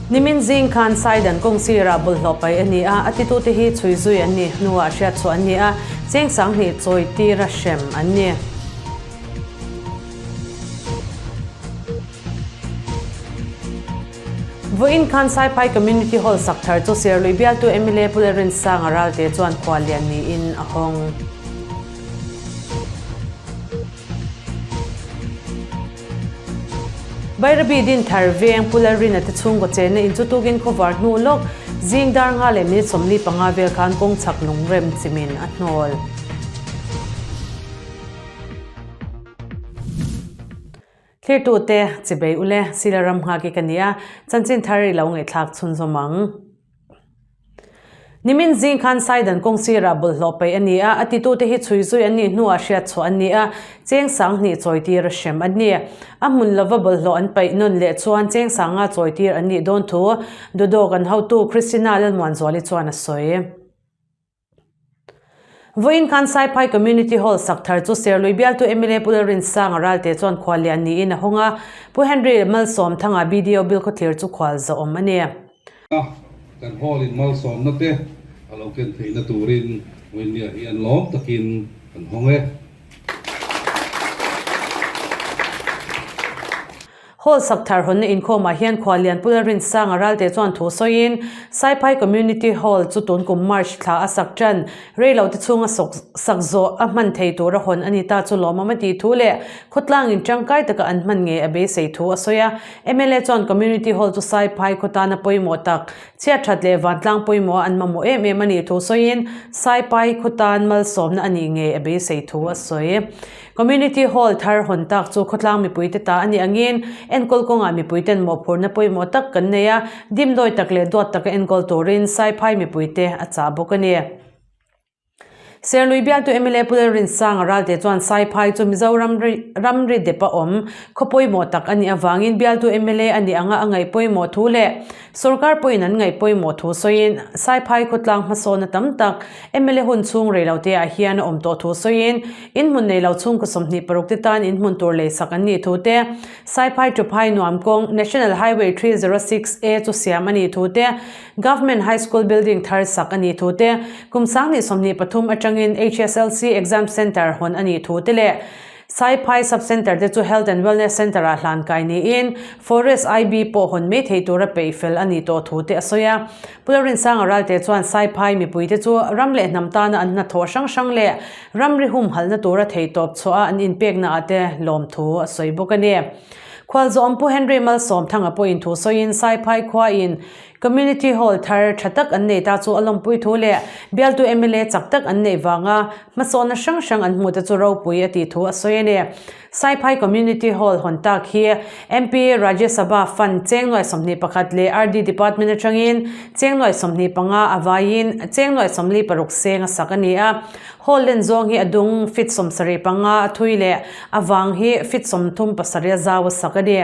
Nimin zing khan Saidan kawng sirah bawlhhlawh paih a ni a, a titute hi chhui zui an nih hnuah hriatchhuah an ni a, cheng sanghnih chawi tira hrem an ni. Vawiin khan Saiphai Community Hall sak thar chu Serlui bialtu mla Pu Lalrinsanga Ralte chuan khuallian niin a hawng. Bairabi din thar veng Pu Lalrina te chhungkaw chenna in chu tukin khawvar hnu lawk zing dar nga leh minute 45 vel khan kawng chhak lungrem chimin a hnawl. Thlirtute chibei ule Sila ram nghak i ka ni a, chanchin thar i lo ngaihthlak chhunzawm ang. Nimin zing khan Saidan kawng sirah bawlhhlawh paih a ni a, a titute hi chhui zui an nih hnuah hriat chhuah an ni a, cheng sanghnih chawitir a hrem a ni. A hmun lova bawlhhlawh an paih nawn leh chuan cheng sanga chawitir an nih dawn thu Dudawk an hotu Christina Lalmuanzuali chuan a sawi. Vawiin khan Saiphai Community Hall sak thar chu Serlui bialtu mla Pu Lalrinsanga Ralte chuan khuallian niin a hawng a, Pu Henry Malsawmthanga BDO Bilkhawthlir chu khual zawhawm a ni. A, kan hall in malsawmna te a lo ken theihna turin Vawiinnia hi an lawm takin kan hawng e. Hall sak thar hawnna inkhawmah hian Khuallian Pu Lalrinsanga Ralte chuan thu sawiin, Saiphai Community Hall chu tun kum March thla a sak tan rei lo te chhunga sawk sak zawh a hman thei tura hawn a ni ta chu lawmawm a tih thu leh khawtlangin tangkai taka an hman ngei a beisei thu a sawi a. Mla chuan Community Hall chu Saiphai khaw tana pawimawh tak, chhiat that leh vantlang pawimawh a an mamawh em em a nih thu sawiin Saiphai khaw tan malsawmna a nih ngei a beisei thu a sawi. Community Hall thar hawn tak chu khawtlang mipuite ta a nih angin enkawl kawngah mipuiten mawhphurhna pawimawh tak kan nei a, dimdawi tak leh duat taka enkawl turin Saiphai mipuite a chah bawk a ni. Serlui bialtu mla Pu Lalrinsanga Ralte chuan Saiphai chu Mizoram ramri dep a awm khaw pawimawh tak a nih avangin bialtu mla a nih anga a ngaih pawimawh thu leh Sorkar pawhin an ngaih pawimawh thu sawiin Saiphai khawtlang hmasawna tam tak mla hun chhung reilote ah hian a awm tawh thu sawiin inhmun nei lo chhungkaw 26 te tan inhmun tur leisak an nih thu te, Saiphai Tuphai nuam kawng National Highway 306 A chu siam a nih thu te, Government High School building thar sak a nih thu te, kum 2023 atangin HSLC Exam Centre hawn a nih thu te leh Saiphai Sub-Centre te chu Health and Wellness Centre-ah hlan kai niin Forest IB pawh hawn mai thei tura peih fel a nih tawh thu te a sawi a. Pu Lalrinsanga Ralte chuan Saiphai mipuite chu ram leh hnam tana an hnathawh hrang hrang leh ramri humhalhna tura theihtawp chhuaha an inpekna ah te lawmthu a sawi bawk a ni. Khualzawm Pu Henry Malsawmthanga pawhin thu sawiin Saiphai khuain Community Hall thar tha tak an nei ta chu a lawmpui thu leh bialtu mla chak tak an neih vanga hmasawnna hrang hrang an hmuh te chu ropui a tih thu a sawi a ni. Saiphai Community Hall hawn tak hi MP Rajya Sabha Fund cheng nuai 21 leh RD Department atangin cheng nuai 25 a vaiin cheng nuai 46 seng a sak a ni a. Hall len zawng hi a dung feet 75 a thui leh a vang hi feet 37 a zau a sak a ni.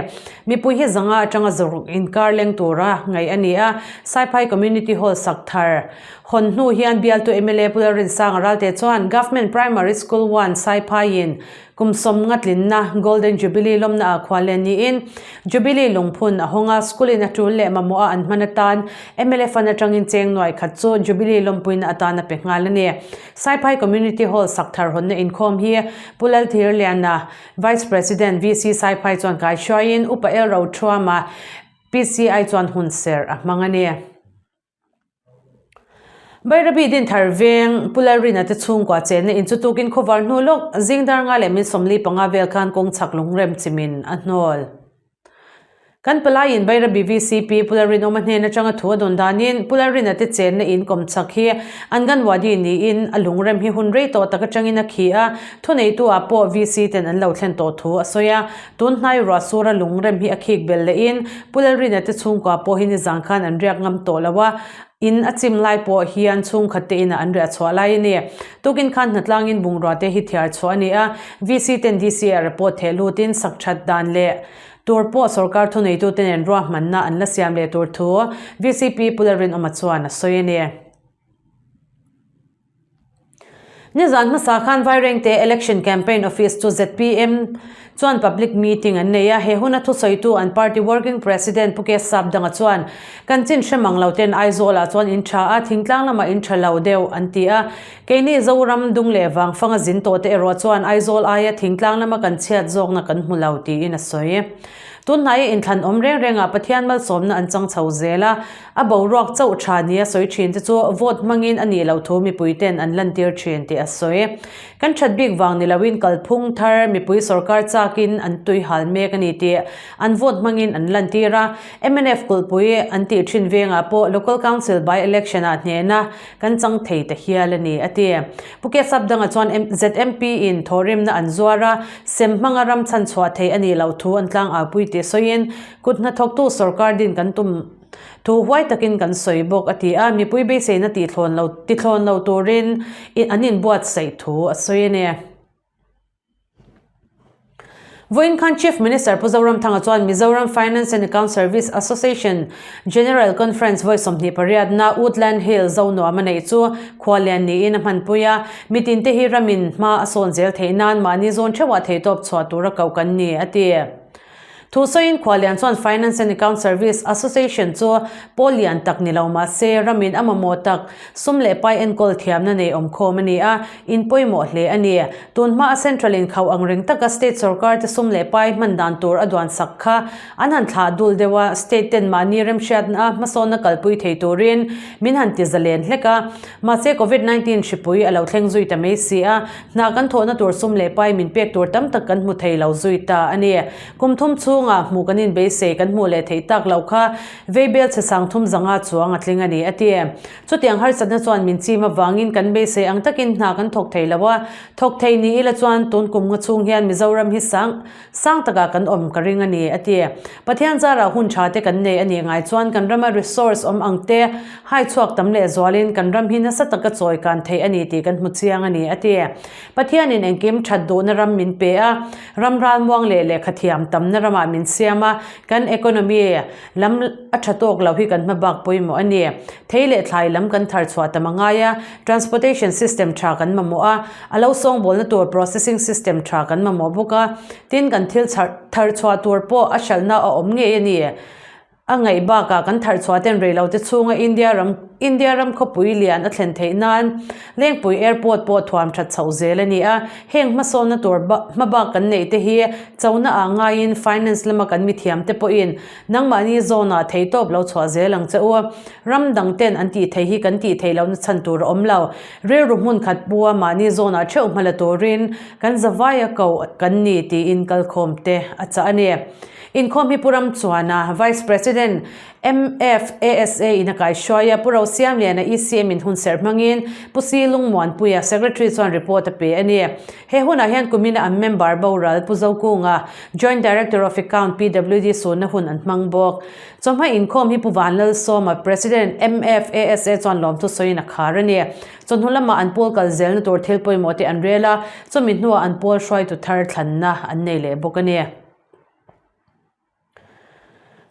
Mipui hi zanga atanga zawrh inkar leng tura ngaih a ni a, Saiphai Community Hall sak thar hawn hnu hian bialtu mla Pu Lalrinsanga Ralte chuan Government Primary School One Saiphaiin kum sawmnga tlinna Golden Jubilee lawmna ah khual leh niin Jubilee lungphun a hawng a, school in a tul leh mamawh a an hman atan mla fund atangin cheng nuai khat chu Jubilee lawmpuina atan a pe nghal a ni. Saiphai Community Hall sak thar hawnna inkhawm hi Pu Lalthirliana Vice President VC Saiphai chuan kai hruaiin Upa El Rothuama PCI chuan hun serh a hmang a ni. Bairabi Dinthar veng Pu Lalrina te chhungkua chenna in chu tukin khawvar hnu lawk zing dar nga leh min 45 vel khan kawng chhak lungrem chimin a hnawl. Kan palaiin Bairabi VCP Pu Lalrinawma hnen atanga thu a dawn danin Pu Lalrina te chenna in kawmchhak hi Anganwadi niin a lungrem hi hun rei tawh tak atangin a khi a, thuneitu ah pawh VC ten an lo thlen tawh thu a sawi a. Tun hnai ruah sura lungrem hi a khik bel lehin Pu Lalrina te chhungkua pawh hi nizan khan an riak ngam tawh lo a, in a chim lai pawh hian chhungkhat te inah an riah chhuah lai a ni. Tukin khan hnatlangin bungrua te hi thiar chhuah a ni a, VC ten DC ah report theh lutin sak that dan leh tur pawh sorkar thuneitute nen ruahmanna an la siam leh tur thu VCP Pu Lalrinawma chuan a sawi a ni. Nizan hmasa khan Vairengte Election Campaign Office chu zpm chuan public meeting an nei a, he huna thusawitu an party working president Pu Ke Sapdanga chuan kan chin hre mang lo ten Aizawl ah chuan in tha a, thingtlang lamah in tha lo deuh an ti a, keini Zoram dung leh vangfanga zin tawh te erawh chuan Aizawl aia thingtlang lama kan chhiat zawkna kan hmu lo tiin a sawi. Tunhnai inthlan awm reng rengah Pathian malsawmna an chang chho zel a, A boruak chauh tha nia sawi thin te chu vote hmangin a nih loh thu mipui ten an lantir thin tih a sawi. Kan that bik vang ni loin kalphung thar mipui sorkar chakin an tui hal mek a ni tih an vote hmangin an lantir a. Mnf kulhpui an tih thin vengah pawh Local Council by election ah hnehna kan chang thei ta hial a ni a ti. Pu Kesap danga chuan ZMP in thawhrimna an zuar a, sem hmanga ram chhanchhuah thei a nih loh thu an tlangau tih sawiin kut hnathawktu sorkar din kan tum Thu huai takin kan sawi bawk a ti a, mipui beiseina tihthlawn lo tithlawn lo turin an inbuatsaih thu a sawi a ni. Vawiin khan Chief Minister Pu Zoramthanga chuan Mizoram Finance and Account Service Association General Conference vawi 28na Woodland Hill Zonuam a neih chu khualian niin a hmanpui a, mitin te hi ramin hma a sawn zel theih nan mahni zawn theuhah theihtawp chhuah tura koh kan ni a ti. Thu sawiin Khualian chuan Finance and Account Service Association chu pawl lian tak ni lo mah se ramin a mamawh tak sum leh pai enkawl thiamna nei awm khawm a ni a, in pawimawh hle a ni. Tun hmaa Central in khauh ang reng taka State sorkar te sum leh pai hman dan tur a duan sak kha an han thlah dul deuh a, State ten mahni remhriatna a hmasawnna kalpui thei turin min han ti zalen hlek a. Mahse Covid 19 hripui a lo thleng zui ta mai si a, hna kan thawhna tur sum leh pai min pek tur tam tak kan hmu thei lo zui ta a ni. Kum thum chhungah hmuh kan inbeisei kan hmuh leh theih tak loh kha veibel chhe sang thum zanga chuang a tling a ni a ti. Chutiang harsatna chuan min chim avangin kan beisei ang takin hna kan thawk thei lo a, thawk thei ni ila chuan tun kum nga chhung hian Mizoram hi sang sang takah kan awm ka ring a ni a ti. Pathian zarah hun tha te kan nei a nih ngai chuan kan rama resource awm ang te hai chhuak tam leh zualin kan ram hi nasa taka chawi kan theih a ni tih kan hmu chiang a ni a ti. Pathianin engkim that duhna ram min pe a, ram ralmuang leh lehkha thiam tamna ramah min siam a, kan economy lam a tha tawk lo hi kan hma bak pawimawh a ni. Thei leh thlai lam kan thar chhuah tam a ngai a, transportation system tha kan mamawh a, a lo sawngbawlna tur processing system tha kan mamawh bawk a, tin kan thil thar chhuah tur pawh a hralhna a awm ngei a ni. A ngaih bakah kan thar chhuah ten rei lo te chhunga India ram India ram khawpui lian a thlen theih nan Lengpui Airport pawh thuam that chhoh zel a ni a, heng hmasawnna tur hma bak kan neih te hi chona ah ngaiin finance lama kan mithiam te pawhin nangmahni zawnah theihtawp lo chhuah zel ang che u. Ram dang ten an tih theih hi kan tih theih lohna chhan tur a awm lo. Rilru hmun khat pua mahni zawnah theuh hma la turin kan zavaia ko kan ni tiin kalkhawm te a chah a ni. Inkhawm hi Pu Ramchuana, Vice President, MFASA in a kaihruai a, Pu Rosiamliana ECM in hunserh hmangin Pu Si Lungmuanpuia, Secretary chuan report a pe a ni. He hunah hian kumina an member boral Pu Zokunga, Joint Director of Account, PWD sunna hun an hmang bawk. Chawhma inkhawm hi Pu Vanlalsawma, President, MFASA chuan lawmthu sawiin a khar a ni. Chawhnu lamah an pawl kal zelna tur thil pawimawh te an rel a, chumi hnuah an pawl hruaitu thar thlanna an nei leh bawk a ni.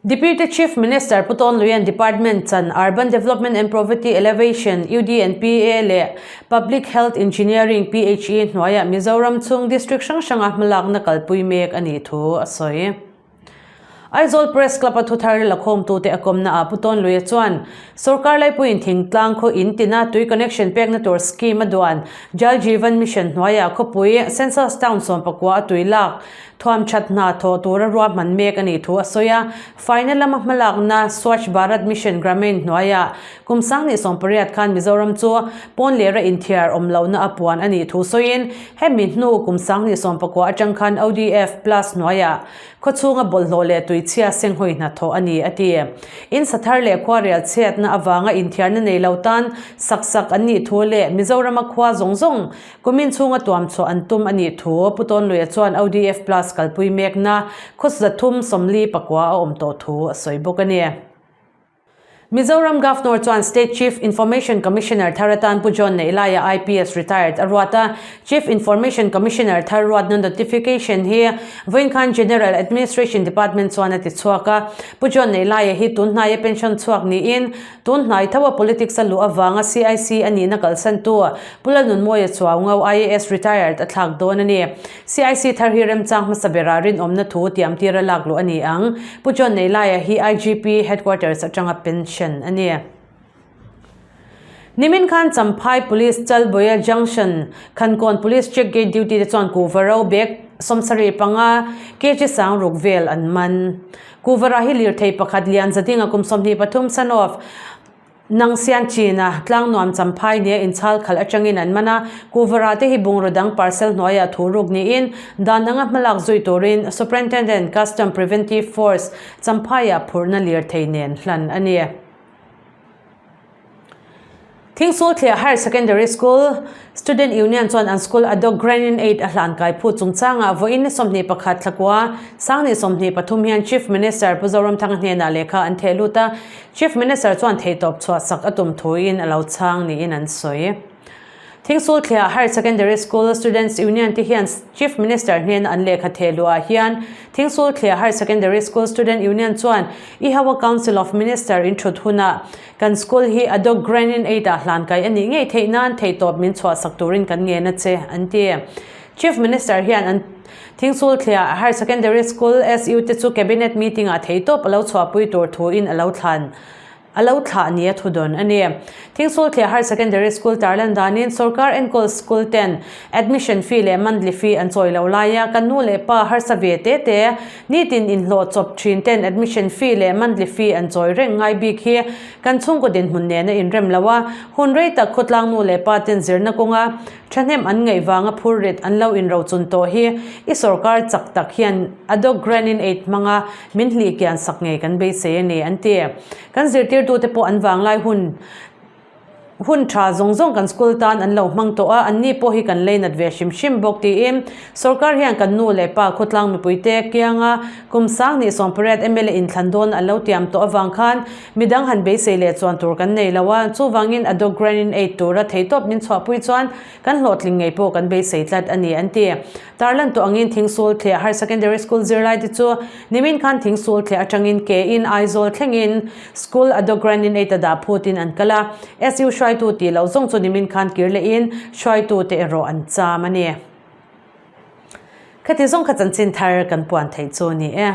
Deputy Chief Minister Pu Tawn Luian Department chan Urban Development and Poverty Elevation, UDNPA, leh Public Health Engineering, PHE, hnuaiah Mizoram chhung district hrang hranga hmalakna kalpui mek a nih thu a sawi. Aizawl Press Club-a thuthar lakhawmtute a kawmnaah Pu Tawn Luia chuan Sorkar laipuiin thingtlang khaw in tina tui connection pekna tur scheme a duan Jal Jeevan Mission hnuaiah khawpui Census Town 14 a tui lak Thuam that hna thawh tura ruahman mek a nih thu a sawi a, faina lama hmalakna Swachh Bharat Mission Gramin hnuaiah kum 2018 khan Mizoram chu pawn lera inthiar awm lohna a puan a nih thu sawiin hemi hnu kum 2019 atang khan ODF Plus hnuaiah khawchhunga bawlhhlawh leh tuichhia senghawi hna thawh a ni a ti. In sathar leh khuarel chhiatna avanga inthiarna nei lo tan sak sak an nih thu leh Mizorama khua zawng zawng Kumin chhunga tuam chhuah an tum a nih thu Pu Tawnluia chuan ODF Plus kalpui mekna khaw 349 a awm tawh thu a sawi bawk a ni. Mizoram Governor chuan State Chief Information Commissioner thar atan Pu John Neihlaia IPS retired a ruat a. Chief Information Commissioner thar ruatna notification hi vawiin khan General Administration Department chuan a ti chhuak a. Pu John Neihlaia hi tun hnaia pension chhuak niin tun hnai tho a politics a luh avanga CIC a nihna kalsantu Pu Lalnunmawia Chuaungo IAS retired a thlak dawn a ni. CIC thar hi remchang hmasa berah rinawmna thu tiamtir a lak luh a ni ang. Pu John Neilaia hi IGP Headquarters atanga pension a ni. Nimin khan Champhai Police Chalbuia Junction Khankawn Police Check Gate duty te chuan kuhva ro bag 75 kg sang ruk vel an man. Kuhva rah hi lirthei pakhat lian zadinga kum 23 son of Nang sian China, tlang nuam Champhai nia inchhal khalh atangin an man a, Kuvara te hi bungraw dang parcel hnuaiah thu ruk niin dan anga hmalak zui turin Superintendent Custom Preventive Force Champhaiah phurhna lirthei nen hlan a ni. Thingsul Thliah Higher Secondary School Student Union chuan an school a dawk Grant in Aid a hlan kai phut chungchangah vawiin ni 21 thlakua Sangni 23 hian Chief Minister Pu Zoramthanga hnenah lehkha an theh lut a, Chief Minister chuan theihtawp chhuah sak a tum thuin a lo chhang niin an sawi. Thingsul Thliah Higher Secondary School Students Union te hian Chief Minister hnena an lehkha theh luhah hian Thingsul Thliah Higher Secondary School Student Union chuan Ihawa Council of Minister in thut hunah kan school hi ad hoc grant in aid ah hlan kai a nih ngei theih nan theihtawp min chhuah sak turin kan ngen a che an ti. Chief Minister hian an Thingsul Thliah Higher Secondary School, SU, te chu Cabinet meeting ah theitawp a lo chhuahpui tur thuin a lo thlan a lo thlah nia thu dawn a ni. Thingsul Thliah Higher Secondary School tarlan danin sorkar enkawl school ten admission fee leh monthly fee an chawi lo laia kan nu leh pa harsa ve te te nitin inhlawh chawp thin ten admission fee leh monthly fee an chawi reng ngai bik hi kan chhungkaw dinhmun nena inrem lo a, hun rei tak khawtlang nu leh pa ten zirna kawnga Thahnem an ngaih vanga phur rit an lo inrochun tawh hi i sorkar chak tak hian ad hoc grant in aid hmanga min hlih kian sak ngei kan beisei a ni an ti. Kan zirtirtute pawh an vanglai hun hun tha zawng zawng kan school tan an lo hmang tawh a, anni pawh hi kan leinat ve hrim hrim bawk tiin sorkar hian kan nu leh pa khawtlang mipuite kianga kum sang hnih 18 mla inthlan dawn an lo tiam tawh avang khan Midang han beisei leh chuan tur kan nei lo a, chuvangin a dog grant in aid tura theihtawp min chhuahpui chuan kan hlawhtling ngei pawh kan beisei tlat a ni an ti. Tarlan tawh angin Thingsul Thliah Higher Secondary School zirlai te chu nimin khan Thingsul Thliah atangin ke in Aizawl thlengin school a dog grant in aid a dah phutin an kal a, SU hruaitu tih loh zawng chu nimin khan kir lehin hruaitu te erawh an cham a ni. Khati zawng kha chanchin thar kan puan theih chu a ni e.